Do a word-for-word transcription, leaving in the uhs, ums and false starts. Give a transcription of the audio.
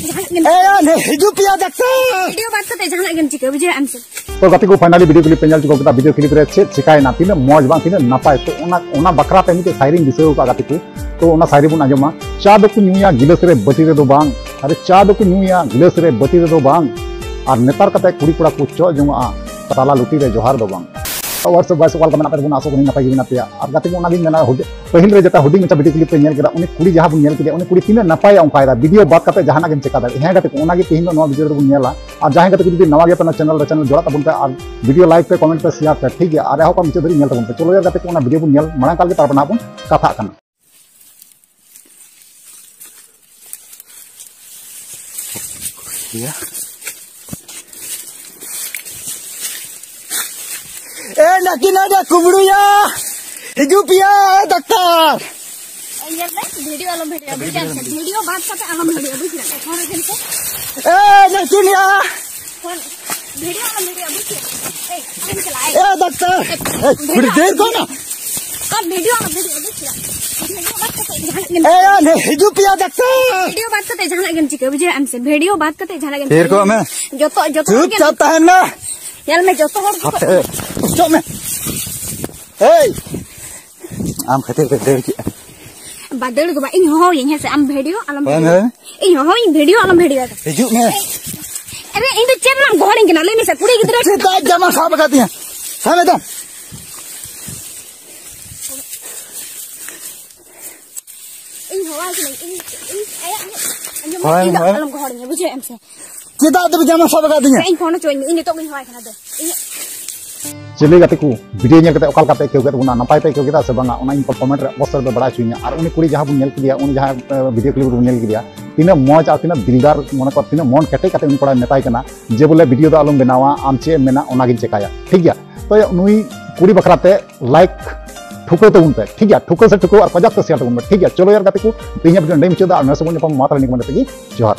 ᱮ, ᱭᱟ, ᱱᱮ, ᱦᱤᱡᱩᱜ ᱯᱮᱭᱟ ᱰᱟᱠᱛᱟᱨ᱾ ᱵᱷᱤᱰᱤᱭᱳ ᱵᱟᱫ ᱠᱟᱛᱮ ᱡᱟᱦᱟᱱᱟᱜ ᱜᱮᱢ ᱪᱤᱠᱟᱹ, ᱵᱩᱡᱷᱟᱹᱣ ᱟᱢ ᱥᱮ? ᱛᱚ ᱜᱟᱛᱮ ᱠᱚ, finally ᱵᱷᱤᱰᱤᱭᱳ ᱠᱞᱤᱯ ᱯᱮ ᱧᱮᱞ ᱪᱩᱠᱟᱹᱣ ᱠᱮᱫᱟ᱾ ᱵᱷᱤᱰᱤᱭᱳ ᱠᱞᱤᱯ ᱨᱮ ᱪᱮᱫ ᱪᱤᱠᱟᱭᱮᱱᱟ, ᱛᱤᱱᱟᱹᱜ ᱢᱚᱡᱽ ᱵᱟᱝ, ᱛᱤᱱᱟᱹᱜ ᱱᱟᱯᱟᱭ᱾ ᱛᱚ ᱚᱱᱟ, ᱚᱱᱟ ᱵᱟᱠᱷᱨᱟ ᱛᱮ ᱢᱤᱫᱴᱮᱡ ᱥᱟᱭᱨᱤᱧ ᱫᱤᱥᱟᱹ ᱟᱠᱟᱫᱼᱟ ᱜᱟᱛᱮ ᱠᱚ᱾ ᱛᱚ ᱚᱱᱟ ᱥᱟᱭᱨᱤ ᱵᱚᱱ ᱟᱸᱡᱚᱢᱟ᱾ ᱪᱟ ᱫᱚᱠᱚ ᱧᱩᱭᱟ ᱜᱤᱞᱟᱹᱥ ᱨᱮ, ᱵᱟᱹᱴᱤ ᱨᱮᱫᱚ ᱵᱟᱝ᱾ ᱟᱨᱮ, ᱪᱟ ᱫᱚᱠᱚ ᱧᱩᱭᱟ ᱜᱤᱞᱟᱹᱥ ᱨᱮ, ᱵᱟᱹᱴᱤ ᱨᱮᱫᱚ ᱵᱟᱝ᱾ ᱟᱨ ᱱᱮᱛᱟᱨ ᱠᱟᱛᱮ ᱠᱩᱲᱤ ᱠᱚᱲᱟ ᱠᱚ ᱪᱚᱜ ᱡᱚᱝᱚᱜᱼᱟ ᱛᱟᱞᱟ ᱞᱩᱴᱤ ᱨᱮ, ᱡᱚᱦᱟᱨ ᱫᱚ ᱵᱟᱝ᱾ What's up guys, ᱚᱠᱟ ᱞᱮᱠᱟ ᱢᱮᱱᱟᱜ ᱯᱮ ᱛᱟᱵᱚᱱᱟ? ᱟᱥᱚᱜ ᱠᱟᱹᱱᱟᱹᱧ ᱱᱟᱯᱟᱭ ᱜᱮ ᱢᱮᱱᱟᱜ ᱯᱮᱭᱟ᱾ ᱟᱨ ᱜᱟᱛᱮ ᱠᱚ, ᱚᱱᱟᱜᱤᱧ ᱢᱮᱱᱟ, ᱦᱩᱰᱤ-, ᱯᱟᱹᱦᱤᱞ ᱨᱮ ᱡᱮᱴᱟ ᱦᱩᱰᱤᱧ ᱢᱟᱪᱷᱟ ᱵᱷᱤᱰᱤᱭᱳ ᱠᱞᱤᱯ ᱯᱮ ᱧᱮᱞ ᱠᱮᱫᱟ, ᱩᱱᱤ ᱠᱩᱲᱤ ᱡᱟᱦᱟᱸ ᱵᱚᱱ ᱧᱮᱞ ᱠᱮᱫᱮᱭᱟ, ᱩᱱᱤ ᱠᱩᱲᱤ ᱛᱤᱱᱟᱹᱜ ᱱᱟᱯᱟᱭᱮ ᱚᱱᱠᱟᱭᱮᱫᱟ, ᱵᱷᱤᱰᱤᱭᱳ ᱵᱟᱫ ᱠᱟᱛᱮ ᱡᱟᱦᱟᱱᱟᱜ ᱜᱮᱢ ᱪᱮᱠᱟ ᱫᱟᱲᱮᱭᱟᱜᱼᱟ᱾ ᱦᱮᱸ ᱜᱟᱛᱮ ᱠᱚ, ᱚᱱᱟᱜᱮ ᱛᱮᱦᱮᱧ ᱫᱚ ᱱᱚᱣᱟ ᱵᱷᱤᱰᱤᱭᱳ ᱨᱮᱵᱚᱱ ᱧᱮᱞᱟ᱾ ᱟᱨ ᱡᱟᱦᱟᱸᱭ ᱜᱟᱛᱮ ᱠᱚ ᱡᱩᱫᱤ ᱱᱟᱣᱟ ᱜᱮᱭᱟ ᱯᱮ ᱱᱚᱣᱟ ᱪᱮᱱᱮᱞ ᱨᱮ, ᱪᱮᱱᱮᱞ ᱡᱚᱲᱟᱜ ᱛᱟᱵᱚᱱ ᱯᱮ ᱟᱨ ᱵᱷᱤᱰᱤᱭᱳ ᱞᱟᱭᱤᱠ ᱯᱮ, ᱠᱚᱢᱮᱱᱴ ᱯᱮ, ᱥᱮᱭᱟᱨ ᱯᱮ, ᱴᱷᱤᱠ ᱜᱮᱭᱟ? ᱟᱨ ᱮᱦᱚᱵ ᱠᱷᱚᱱ ᱢᱩᱪᱟᱹᱫ ᱫᱷᱟᱹᱵᱤᱡ ᱧᱮᱞ ᱛᱟᱵᱚᱱ ᱯᱮ᱾ ᱪᱚᱞᱚ ᱭᱟᱨ ᱜᱟᱛᱮ ᱠᱚ, ᱚᱱᱟ ᱵᱷᱤᱰᱤᱭᱳ ᱵᱚᱱ ᱧᱮᱞ ᱢᱟᱲᱟᱝ ᱠᱟᱞ ᱜᱮ, ᱛᱟᱨᱯᱚᱨ ᱱᱟᱦᱟᱜ ᱵᱚᱱ ᱠᱟᱛᱷᱟᱜ ᱠᱟᱱᱟ᱾ ᱮ ᱱᱟᱹᱠᱤᱱ ᱟᱡᱟᱜ ᱠᱩᱢᱵᱽᱲᱩᱭᱟ, ᱦᱤᱡᱩᱜ ᱯᱮᱭᱟ ᱰᱟᱠᱛᱟᱨ᱾ ᱧᱮᱞ ᱢᱮ, ᱵᱷᱤᱰᱤᱭᱳ ᱟᱞᱚᱢ ᱵᱷᱤᱰᱤᱭᱳ, ᱵᱩᱡᱽ ᱠᱮᱫᱟᱢ ᱥᱮ? ᱵᱷᱤᱰᱤᱭᱳ ᱵᱟᱫ ᱠᱟᱛᱮ ᱟᱞᱚᱢ ᱵᱷᱤᱰᱤᱭᱳ, ᱵᱩᱡᱽ ᱠᱮᱫᱟᱢ? ᱯᱷᱳᱱ ᱨᱮ ᱧᱮᱞ ᱯᱮ᱾ ᱮ ᱱᱟᱹᱠᱤᱱ ᱭᱟ᱾ ᱯᱷᱳᱱ, ᱵᱷᱤᱰᱤᱭᱳ ᱟᱞᱚᱢ ᱵᱷᱤᱰᱤᱭᱳ, ᱵᱩᱡᱽ ᱠᱮᱫᱟᱢ? ᱮᱭ, ᱟᱞᱚᱢ ᱪᱟᱞᱟᱜᱼᱟ, ᱮᱭ᱾ ᱮ ᱰᱟᱠᱛᱟᱨ, ᱮ, ᱮ, ᱵᱷᱤᱰᱤᱭᱳ ᱠᱩᱲᱤ ᱫᱮᱨ ᱠᱚ ᱱᱟ᱾ ᱟᱢ ᱵᱷᱤᱰᱤᱭᱳ ᱟᱞᱚᱢ ᱵᱷᱤᱰᱤᱭᱳ, ᱵᱩᱡᱽ ᱠᱮᱫᱟᱢ? ᱵᱷᱤᱰᱤᱭᱳ ᱵᱟᱫ ᱠᱟᱛᱮ ᱡᱟᱦᱟᱱᱟᱜ ᱜᱮᱢ ᱮ, ᱪᱤᱠᱟᱹᱭᱟ᱾ ᱮ, ᱱᱮ, ᱦᱤᱡᱩᱜ ᱯᱮᱭᱟ ᱰᱟᱠᱛᱟᱨ᱾ ᱵᱷᱤᱰᱤᱭᱳ ᱵᱟᱫ ᱠᱟᱛᱮ ᱡᱟᱦᱟᱱᱟᱜ ᱜᱮᱢ ᱪᱤᱠᱟᱹᱭᱟ, ᱵᱩᱡᱷᱟᱹᱣ ᱟᱢ ᱥᱮ? ᱵᱷᱤᱰᱤᱭᱳ ᱵᱟᱫ ᱠᱟᱛᱮ ᱡᱟᱦᱟᱱᱟᱜ ᱜᱮᱢ ᱛᱷᱤᱨ ᱪᱤᱠᱟᱹᱭᱟ᱾ ᱠᱚᱜ ᱢᱮ᱾ ᱡᱚᱛᱚ, ᱡᱚᱛᱚ ᱦᱚᱲ ᱪᱩᱯᱪᱟᱯ ᱜᱮ ᱛᱟᱦᱮᱱ ᱢᱮ᱾ ᱧᱮᱞ ᱢᱮ, ᱡᱚᱛᱚ ᱦᱚᱲ ᱜᱮ ᱦᱟᱯᱮ, ᱚᱪᱚᱜ ᱢᱮ᱾ ᱦᱮᱭ! ᱟᱢ ᱠᱷᱟᱹᱛᱤᱨ ᱛᱮ ᱫᱟᱹᱲ ᱠᱮᱜᱼᱟ᱾ ᱵᱟ, ᱫᱟᱹᱲ ᱫᱚ ᱵᱟ, ᱤᱧ ᱦᱚᱦᱚᱭᱟᱹᱧ, ᱦᱮᱸ ᱥᱮ? ᱟᱢ ᱵᱷᱤᱰᱤᱭᱳ ᱟᱞᱚᱢ ᱦᱳᱭ, ᱵᱷᱤᱰᱤᱭᱳ᱾ ᱦᱳᱭ᱾ ᱤᱧ ᱦᱚᱦᱚᱭᱟᱹᱧ, ᱵᱷᱤᱰᱤᱭᱳ ᱟᱞᱚᱢ ᱵᱷᱤᱰᱤᱭᱳᱭᱟ᱾ ᱦᱤᱡᱩᱜ ᱢᱮ᱾ ᱟᱨᱮ, ᱤᱧ ᱫᱚ ᱪᱮᱫ ᱨᱮᱱᱟᱜ ᱮᱢ ᱜᱚᱦᱚᱲᱤᱧ ᱠᱟᱱᱟ? ᱞᱟᱹᱭ ᱢᱮᱥᱮ, ᱠᱩᱲᱤ ᱜᱤᱫᱽᱨᱟᱹ᱾ ᱪᱮᱫᱟᱜ ᱡᱟᱢᱟ ᱥᱟᱵ ᱟᱠᱟᱫᱤᱧᱟ? ᱥᱟᱵ ᱮ ᱛᱟᱢ᱾ ᱤᱧ ᱦᱚᱦᱚᱣᱟᱭ ᱠᱟᱹᱱᱟᱹᱧ, ᱤᱧ, ᱤᱧ ᱟᱭᱟᱜ ᱤᱧ ᱟᱸᱡᱚᱢ ᱢᱮ, ᱦᱳᱭ, ᱤᱧ ᱫᱚ ᱦᱳᱭ᱾ ᱟᱞᱚᱢ ᱜᱚᱦᱚᱲᱤᱧᱟ, ᱵᱩᱡᱷᱟᱹᱣ ᱮᱢ ᱥᱮ? ᱪᱮᱫᱟᱜ ᱛᱚᱵᱮ ᱡᱟᱢᱟ ᱥᱟᱵ ᱟᱠᱟᱫᱤᱧᱟ? ᱤᱧ ᱯᱷᱳᱱ ᱦᱚᱪᱚᱣᱟᱹᱧ ᱢᱮ, ᱤᱧ ᱱᱤᱛᱚᱜ ᱜᱤᱧ ᱦᱚᱦᱚᱣᱟᱭ ᱠᱟᱱᱟ ᱫᱚ᱾ ᱤᱧ ᱪᱮᱞᱮ ᱜᱟᱛᱮ ᱠᱚ, ᱵᱷᱤᱰᱤᱭᱳ ᱧᱮᱞ ᱠᱟᱛᱮ ᱚᱠᱟ ᱞᱮᱠᱟ ᱯᱮ ᱟᱹᱭᱠᱟᱹᱣ ᱠᱮᱫ ᱛᱟᱵᱚᱱᱟ? ᱱᱟᱯᱟᱭ ᱯᱮ ᱟᱹᱭᱠᱟᱹᱣ ᱠᱮᱫᱟ ᱥᱮ ᱵᱟᱝᱟ? ᱚᱱᱟ ᱤᱧ ᱠᱚᱢᱮᱱᱴ ᱨᱮ ᱚᱵᱚᱥᱥᱳᱭ ᱯᱮ ᱵᱟᱲᱟᱭ ᱦᱚᱪᱚᱧᱟ᱾ ᱟᱨ ᱩᱱᱤ ᱠᱩᱲᱤ ᱡᱟᱦᱟᱸ ᱵᱚᱱ ᱧᱮᱞ ᱠᱮᱫᱮᱭᱟ, ᱩᱱᱤ ᱡᱟᱦᱟᱸ, ᱮ, ᱵᱷᱤᱰᱤᱭᱳ ᱠᱞᱤᱯ ᱨᱮᱵᱚᱱ ᱧᱮᱞ ᱠᱮᱫᱮᱭᱟ, ᱛᱤᱱᱟᱹᱜ ᱢᱚᱡᱽ ᱟᱨ ᱛᱤᱱᱟᱹᱜ ᱫᱤᱞᱫᱟᱨ, ᱢᱚᱱᱮ ᱠᱚ ᱛᱤᱱᱟᱹᱜ ᱢᱚᱱ ᱠᱮᱴᱮᱡ ᱠᱟᱛᱮ ᱩᱱᱤ ᱠᱚᱲᱟᱭ ᱢᱮᱛᱟᱭ ᱠᱟᱱᱟ ᱡᱮ ᱵᱚᱞᱮ ᱵᱷᱤᱰᱤᱭᱳ ᱫᱚ ᱟᱞᱚᱢ ᱵᱮᱱᱟᱣᱟ, ᱟᱢ ᱪᱮᱫ ᱮᱢ ᱢᱮᱱᱟ ᱚᱱᱟᱜᱤᱧ ᱪᱮᱠᱟᱭᱟ, ᱴᱷᱤᱠ ᱜᱮᱭᱟ? ᱛᱚ ᱱᱩᱭ ᱠᱩᱲᱤ ᱵᱟᱠᱷᱨᱟ ᱛᱮ ᱞᱟᱭᱤᱠ ᱴᱷᱩᱠᱟᱹᱣ ᱛᱟᱵᱚᱱ ᱯᱮ, ᱴᱷᱤᱠ ᱜᱮᱭᱟ? ᱴᱷᱩᱠᱟᱹᱣ ᱥᱮ ᱴᱷᱩᱠᱟᱹᱣ ᱟᱨ ᱠᱟᱡᱟᱠ ᱛᱮ ᱥᱮᱭᱟᱨ ᱛᱟᱵᱚᱱ ᱯᱮ, ᱴᱷᱤᱠ ᱜᱮᱭᱟ? ᱪᱚᱞᱚ ᱭᱟᱨ ᱜᱟᱛᱮ ᱠᱚ, ᱛᱮᱦᱮᱧᱟᱜ ᱵᱷᱤᱰᱤᱭᱳ ᱱᱚᱰᱮᱧ ᱢᱩᱪᱟᱹᱫᱟ ᱟᱨ ᱱᱮᱥ ᱵᱚᱱ ᱧᱟᱯᱟᱢᱟ, ᱢᱟ ᱛᱟᱦᱞᱮ ᱱᱤᱭᱟᱹ ᱠᱚ ᱢᱮᱱ ᱠᱟᱛᱮ ᱜᱮ ᱡᱚᱦᱟᱨ᱾